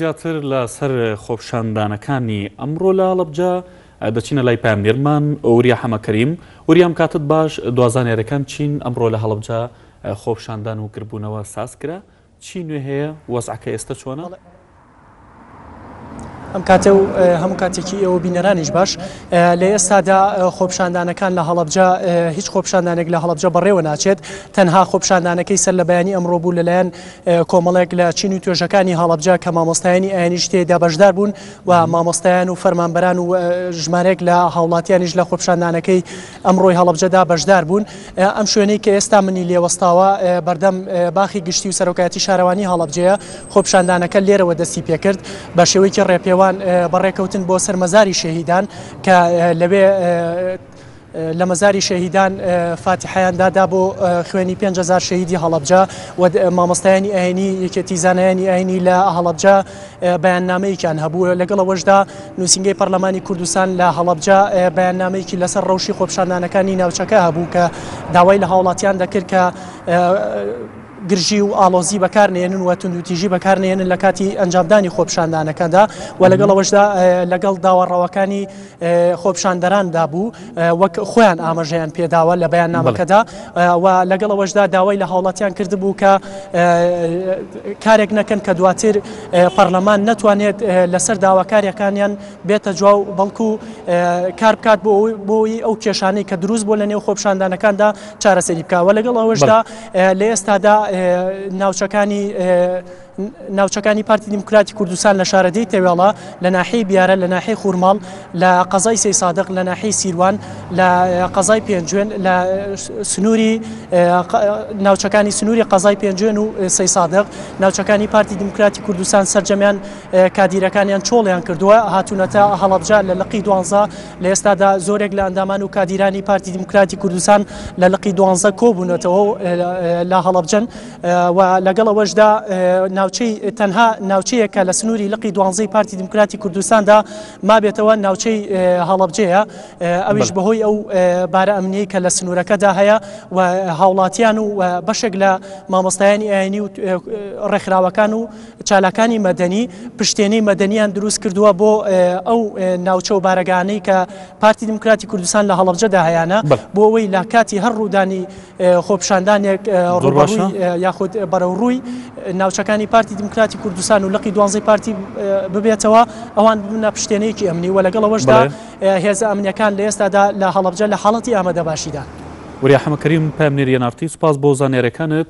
زیاتر لەسەر خۆپیشاندانەکانی ئەمڕۆ لە هەڵەبجە دەچینە لای پەیامنێرمان وریا حەمەکەریم. وریا ئەم کاتت باش، دوا زانیاریەکان چین؟ ئەمڕۆ لە هەڵەبجە خۆپیشاندان و گربوونەوە ساز کرا، چی نوێ هەیە؟ وەزعەکە ئێستە چۆنە؟ ئەم کاتە و هەموو کاتێکی ئێوە بینەرانیش باش لە ئێستادا خۆپیشاندانەکان لە هەڵەبجە هیچ خۆپیشاندانێک لە هەڵەبجە بەڕێوە ناچێت تەنها خۆپیشاندانەکەی سەر لە بەیانی ئەمڕۆ بوو لەلایەن کۆمەڵێک لە چین و توێژەکانی هەڵەبجە کە مامۆستایانی ئاینیش تێیدا بەشدار بوون و مامۆستایان و فەرمانبەران و ژمارەیەک لە هاوڵاتیانیش لە خۆپیشاندانەکەی ئەمڕۆی هەڵەبجەدا بەشدار بوون. ئەم شوێنەی کە ئێستا منی لێوەستاوە بەردەم باخی گشتی و سەرۆکایەتی شارەوانی هەڵەبجەیە، خۆپیشاندانەکە لێرەوە دەستی پێکرد بە شێوەیەکی ڕێپێوان بەڕێکەوتن بۆ سەر مەزاری شەهیدان کە لەوێ لە مەزاری شەهیدان فاتیحەیان دادا بۆ خوێنی 5هزار شەهیدی هەڵەبجە و مامۆستایانی ئاینی یەکێتی زانایانی ئاینی لە هەڵەبجە بەیاننامەیەکیان هەبوو لەگەڵ ئەوەشدا نووسینگەی پەرلەمانی کوردستان لە هەڵەبجە بەیاننامەیەکی لەسەر ڕەوشی خۆپیشاندانەکانی ناوچەکە هەبوو کە داوای لە هاوڵاتیان دەکرد کە گرژی و ئاڵۆزی بەکار نێنن و توندوتیژی بەکار نێنن لە کاتی ئەنجامدانی خۆپیشاندانەکاندا و لەگەڵ ئەوەشدا لەگەڵ داوا ڕەواکانی خۆپیشاندەراندا بوو وەک خۆیان ئاماژەیان پێداوە لە بەیاننامەکەدا و لەگەڵ ئەوەشدا داوای لە هاوڵاتیان کردبوو کە کارێک نەکەن کە دواتر پەرلەمان نەتوانێت لەسەر داواکاریەکانیان بێتە جواو بەڵکو کار بکات بۆ بۆی ئەو کێشانەی کە دروست بۆ لە نێو خۆپیشاندانەکاندا چارەسەری بکە و لەگەڵ ئەوەشدا لە ئێستادا ناوچەکانی ناوچەکانی پارتی دیموکراتی کوردستان لە شارەدێی تەوێڵە، لە ناحیەی بیارە، لە ناحیەی خورماڵ، لە قەزای سەیسادق، لە ناحیەی سیروان، لە قەزای پێنجوێن، لە سنووری ناوچەکانی سنووری قەزای پێنجوێن و سەیسادق، ناوچەکانی پارتی دیموکراتی کوردستان سەرجەمیان کادیرەکانیان چۆڵیان کردووە، هاتوونەتە هەڵەبجە لە لقی دوانزە، لە ئێستادا زۆرێک لە ئەندامان و کادیرانی پارتی دیموکراتی کوردستان لە لقی دوانزە کۆبوونەتەوە و لە هەڵەبجەن. و لەگەڵ ئەوەشدا ناوچەی تەنها ناوچەیەکە لە سنووری لقی دوانزەی پارتی دیموکراتی کوردستاندا مابێتەوە ناوچەی هەڵەبجەیە ئەویش بەهۆی ئەو بارە ئەمنیەی کە لە سنوورەکەدا هەیە و هاوڵاتیان و بەشێک لە مامۆستایانی ئاینی و ڕێکخراوەکان و چالاکانی مەدەنی پشتێنەی مەدەنیان دروست کردووە بۆ ئەو ناوچە و بارەگانەی کە پارتی دیموکراتی کوردستان لە هەڵەبجەدا هەیانە بۆ ئەوەی لە کاتی هەر ڕوودانی خۆپیشاندانێک ڕووبەڕووی یاخود بەرەوڕووی ناوچەکانی پارتی دیموکراتی کوردستان و لقی دوانزەی پارتی ببێتەوە ئەوان ببنە پشتێنەیەکی ئەمنی و لەگەڵ ئەوەشدا هێزە ئەمنیەکان لە ئێستادا لە هەڵەبجە لە حاڵەتی ئامادەباشیدان. وریا حەمەکەریم پەیامنێری ئێن ئاڕ تی سوپاس بۆ زانیاریەکانت.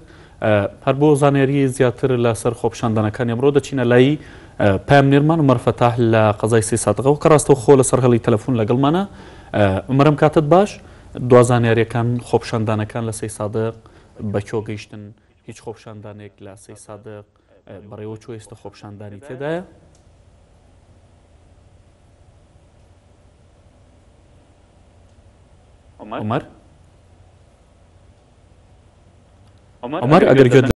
هەر بۆ زانیاری زیاتر لەسەر خۆپیشاندانەکانی ئەمڕۆ دەچینە لای پەیامنێرمان عومەر فەتاح لە قەزای سەیسادقەوە کە ڕاستەوخۆ لەسەر هێڵی تەلەفۆن لەگەڵمانە. عومەر ئەم کاتەت باش. دوا زانیاریەکان خۆپیشاندانەکان لە سەیسادق بە کۆ گەیشتن؟ هیچ خۆپیشاندانێک لە سەیسادق بەڕێوە چووە ئێستا خۆپیشاندانی تێدایە؟ عومەر؟ عومەر ئەگەر گوێت.